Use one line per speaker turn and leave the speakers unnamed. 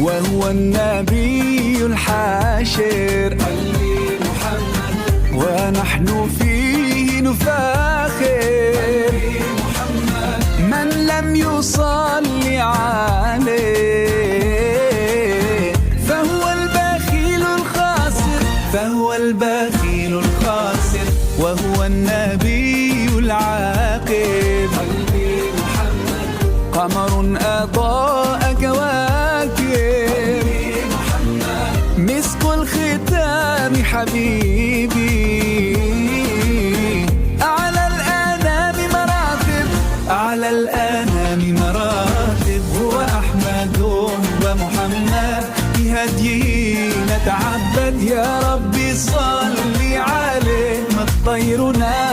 وهو النبي الحاشر. قلبي محمد ونحن فيه نفاخر. قلبي محمد من لم يصلي عليه فهو البخيل الخاسر، فهو البخيل الخاسر، وهو النبي العاقب. قلبي محمد قمر أضاء كواكب. قلبي محمد مسك الختام حبيبي، أعلى الأنام مراتب، أعلى الأنام مراتب. هو أحمد ومحمد بهديه نتعبد. يا ربي صل عليه، ما الطير نام.